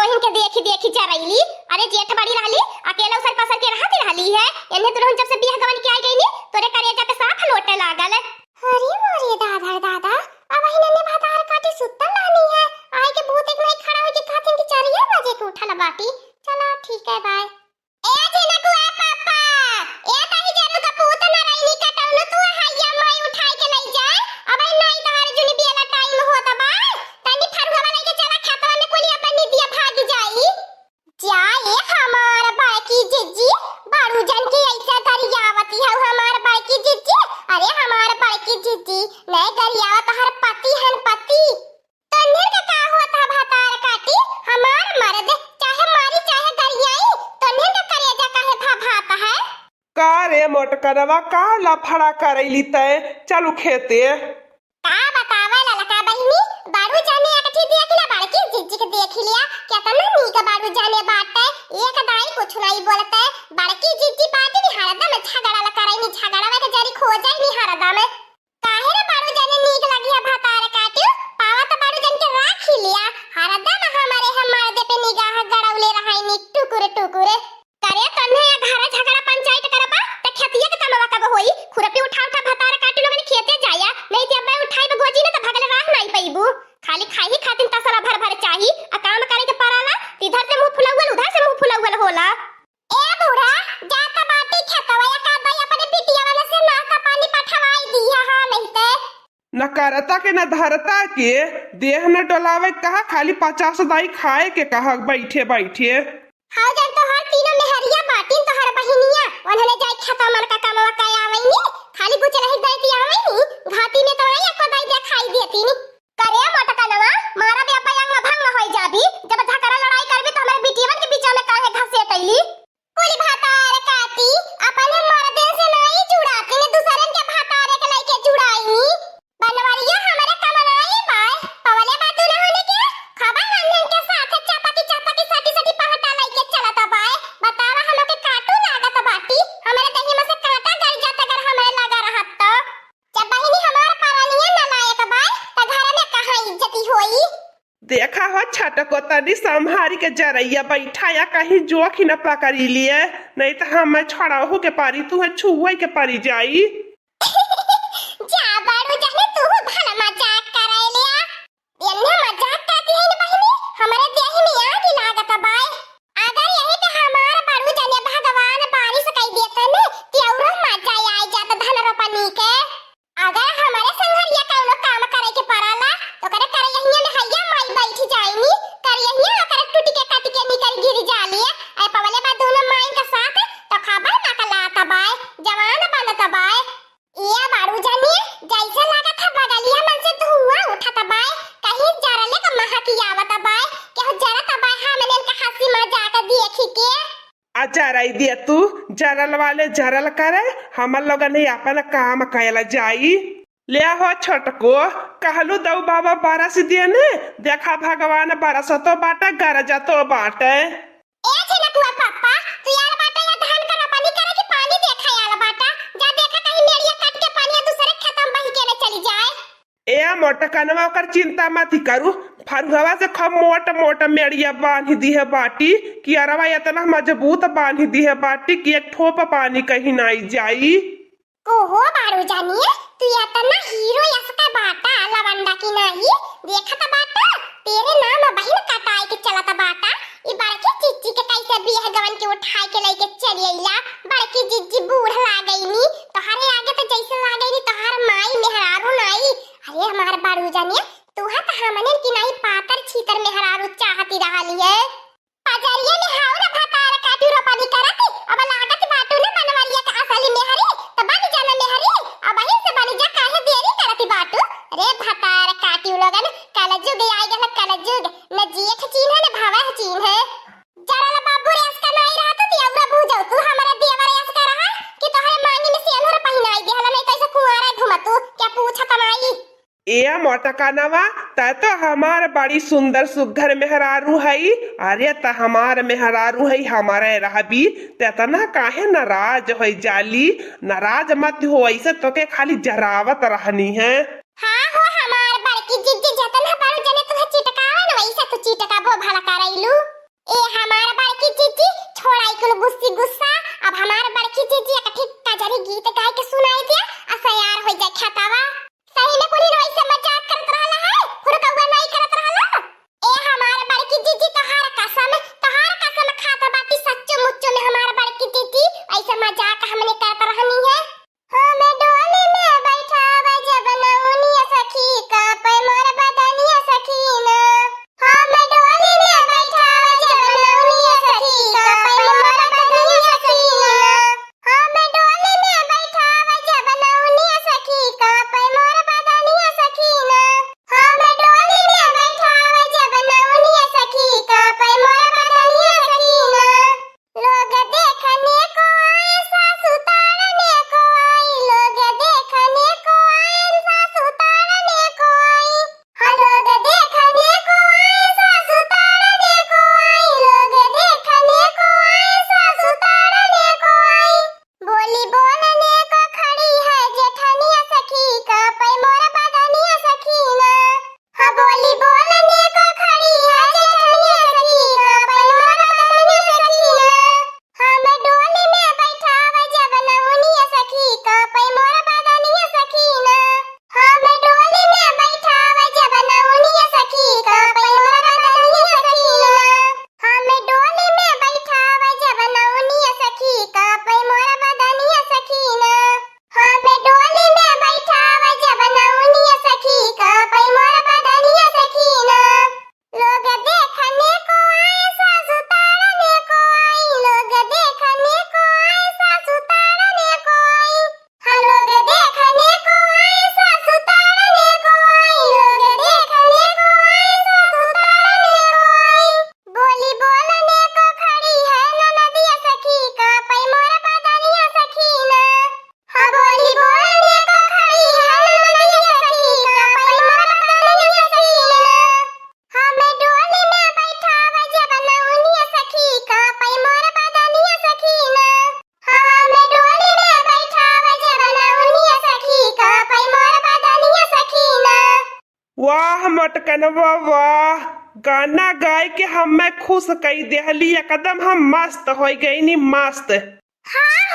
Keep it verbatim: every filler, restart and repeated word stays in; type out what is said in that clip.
इनके देखी देखी जरैली। अरे जेठ बड़ी रहली, अकेला उसर पसर के रहत रहली है। इन्हें दुल्हन जब से बियाह गवन के आई गई नी, तोरे करेजा पे साफ लोटे लागल। अरे मोरे दादा रे दादा, अब इन्हें भतार काटी सुतल रहनी है। आए के भूत एक नहीं खड़ा होके कहतिन कि चारिये बजे के उठल बाटी। चला ठीक है, बाय। ए झिनकुआ पापा, ए ताही जादू का पूत न रही नी कटौनो तू हइया माई उठाई के लई जाए। अब नहीं तोहर जुनी बियाला टाइम होत बा। तनी फरुआ लइके चला खेतवा में कुली अपन निदिया भाग जाई। जा ए हमार बड़की जिज्जी, बड़ू जन की ऐसा गरियावती है हमार बड़की जिज्जी। अरे हमार बड़की जिज्जी, नहीं गरियावत तोहर पति हन पति। तोन्हन के का होत है भतार काटी? हमार मर्द चाहे मारी चाहे गरियाई, तोन्हन के करेजा काहे भभात है? का रे मोटकरवा, का लफड़ा करैली तै? चलू खेते। का बतावे ललका बहिनी, बड़ू जाने एक ठी देख लिया, बड़की जिज्जी के देख लिया, केतना नीक बड़ू जाने बाटे, एक दाई कुछ नहीं बोलते, बड़की जिज्जी बाटी भी हरदम झगड़ा ल करैनी, झगड़ा के जरी खोजैनी हरदम। काहे रे बड़ू जने नीक लगिया भतार काटियो, पावा त बड़ू जन के राखी लिया, हरदम हमरे हम मर्दे पे निगाह गड़ौले रहैनी टुकुर टुकुर। करे तन्हे या घरे झगड़ा पंचायत करबा, त खेतिया के कमवा कब होई? खुरपी उठा उठा भतार काटियो लोगन खेते जाया, नहीं ते अब मैं उठाई गोजी न त भगले राह नहीं पईबू। खाली खाही खातिन तसला भर भर चाही, आ काम करे के पराला, त इधर से मुंह फुलौल, उधर से मुंह फुलौल होला। ए बूढ़ा, जा त बाटी खेतवा या का दई अपने बिटिया वाला से नाश्ता पानी पठवाई दी है, हाँ नहीं ते। न करता के न धरता के, देह न डोलावे के कहा, खाली पचास दाई खाए के कहा बैठे बैठे। हाँ जन तोहर तीनों मेहरिया बाटिन तोहर बहिनिया, उन्होंने जाए खेतवा मन का कमवा का आवैनी, खाली गुचलही दई के आवैनी, घाटी में तो आई एको दाई देखाई देती नी। करे मोटकनवा, मारा बे अब्बा अंग भंग होई जाबी, जब झगड़ा लड़ाई करबी त हमरे बिटियवन के बीच में काहे घसेटैली? कुल भतार काटी, अपने मर्दन से नाई जुड़ाती ने दूसरन के भतारे के लइके जुड़ाई। बनवरिया हमरे कमनाई बाय, पवले बाटू न होने के, खबर रंजन के साथ चपकी चपकी सटी सटी पहटा लइके चलत बाय। बतावा हम लोग के काटू लागत बाटी, हमरे देही में से कांटा गड़ जात अगर हमरे लगा रहत तो। जब बहिनी हमार परनिया नालायक बाय, त घर में कहाँ इज्जती होई? देखा हो छटको, तनी संभारी के जरैया बैठा या कहीं जोखी न पकड़ी लिए, नहीं त हम छोड़ाहू के पारी, तू छुए के परी जाई। जा बड़ू जाने तू भला मजाक करे लिया। एन्ने मजाक करती है न बहिनी, हमरे देही में आग लागत बाय। अगर यही पे हमार बड़ू जने भगवान बारिश कई देतन, ती औरो मजा आई जात धन रोपनी के। अगर हमरे संघरिया कौनो काम करे के पड़ाला, तो करे करहिया में हैया माई बैठ जाइनी, करहिया ओकर टूट के कट के निकल गिर जाली। ऐ पवले बा दोनों माई के साथ, तो खबर ना कलात बाय, जवान बनत बाय। इया बारू जानिए, जैसे लागत है बगलिया मन से धुआं उठत बाय, कहीं जरले क महक आवत बाय, केहू जरत बाय, हमने इनका हंसी मजाक देखी के। आ जराई दिया तू, जरल वाले जरल करे, हमर लोगन ही अपन काम कैला जाई। ले हो छोटको, कहलू दऊ बाबा बरस दिए ने, देखा भगवान बरसतो बाटे, गरजतो बाटे। ए झिनकुआ पप्पा, तू यार बाटा या धान का रोपनी करे कि पानी देखे आल बाटा? जा देखा कहीं मेड़िया काट के पानी दूसरे खेत में बही के न चली जाए। ए मोटकनवा, ओकर चिंता मत करू, फरुहवा से खूब मोट मोट मेड़िया बांध दिहे बाटी कि अरवा इतना मजबूत बांध दिहे बाटी कि एक ठोप पानी कहीं नाई जाई। ओहो बारू जानिए, तू इतना हीरो यस का बाटा लवंडा की नाही, देखत बाटा, तेरे नाम बहिन कटाए के चलत बाटा। ई बड़की चिच्ची के कैसे बियाह गवन के उठाए के लेके चली अइला। बड़की जिज्जी बूढ़ लागैनी, तोहरे आगे तो जैसे लागैनी तोहर माई मेहरारू नाई। अरे हमार बारू जानिए, तू हा तो हमने की नाई पातर छीतर मेहरारू चाहती रहली है। पजरिया में हाउ ना भतार काटी रोपनी करत, अब लागत बाटू ना बनवरिया के असली मेहरी, त बन जाना मेहरी, अब ही से बन जा, काहे देरी करत बाटू? रे भतार काटी लोगन, कलजुग आइ गल, कलजुग, न जेठ चीन्ह न भवह चीन्ह। जरल बाबू रे असका नाई रहत, ती औरा बुझौ, तू हमरे देवर असका रहा, कि तोहरे मांगी में सेनुर पहिनाई देहला, नहीं तो ऐसे कुंवारा घुमतू, क्या पूछत माई? ए मोटकनवा, तै तो हमार बड़ी सुंदर सुघर मेहरारू हई। अरे त हमार मेहरारू हई, हमारे रहबी, त एतना काहे नाराज होइ जाली? नाराज मत हो, ऐसे तोके खाली जरावत रहनी है। हाँ हो हमार बड़की जिज्जी, जतना बड़ू जने तुहे चिटकावे न, वैसे तू चिटकाबो भला करैलू। ए हमार बड़की जीजी, छोड़ा ई कुल गुस्सी गुस्सा। अब हमार बड़की जीजी एक ठे कजरी गीत गाइ के सुनाइ दे, आ सयार होइ जाए खेतवा। सही में कुल्हिन वइसे मजाक करत रहला है, फुरकौआ नाहीं करत रहला। ए हमार बड़की जीजी, तोहार कसम, तोहार कसम खात बाटी, सच्चो मुच्चो में हमार बड़की जीजी, अइसे मजाक हमने करत रहनी है। हम डोली में बैठावा जब नौनिया सखी, कांपे मोर बदनिया सखी ना। हम डोली में बैठावा जब नौनिया सखी, कांपे मोर बदनिया सखी ना। हम डोली में बैठावा जब नौनिया सखी, कांपे मोर बदनिया सखी ना। हम डोली में बैठावा जब नौनिया सखी, कांपे मोर बदनिया सखी ना। लोग देखने को आए, सासु ताड़ने को आई। लोग देखने को आए, सासु ताड़ने को आई। हाँ, लोग देखने को आए, सासु ताड़ने को आई। लोग देखने को आए, सासु ताड़ने को आई। बोली बोलने को खड़ी है जेठनिया सखी, कांपे मोर बदनिया सखी ना। हाँ, बोली बोलने को खड़ी है जेठनिया सखी, कांपे मोर बदनिया सखी ना। हम डोली में बैठावा जब नौनिया सखी, कांपे मोर बदनिया सखी ना। हम डोली में बैठावा जब नौनिया सखी, कांपे मोर बदनिया सखी ना। हम डोली में बैठावा जब नौनिया सखी, कांपे मोर बदनिया सखी ना। हम डोली में बैठावा जब नौनिया सखी, कांपे मोर बदनिया सखी ना। लोग देखने को आए, सासु ताड़ने को आई। लोग देखने को आए, सासु ताड़ने को आई। हाँ, लोग देखने को आए, सासु ताड़ने को आई। लोग देखने को आए, सासु ताड़ने को आई। बोली बोलने को खड़ी है ननदिया सखी, कांपे मोर बदनिया सखी ना। हाँ, बोली बोलने को खड़ी है ननदिया सखी, कांपे मोर बदनिया सखी ना। हम डोली में बैठावा जब नौनिया सखी, कांपे मोर बदनिया सखी ना। हम डोली में बैठावा जब नौनिया सखी, कांपे मोर बदनिया सखी ना। वाह मटकनवा वाह, गाना गाइ के हम्मे खुश कइ देहली, एकदम हम मस्त होइ गइनी, मस्त। हाँ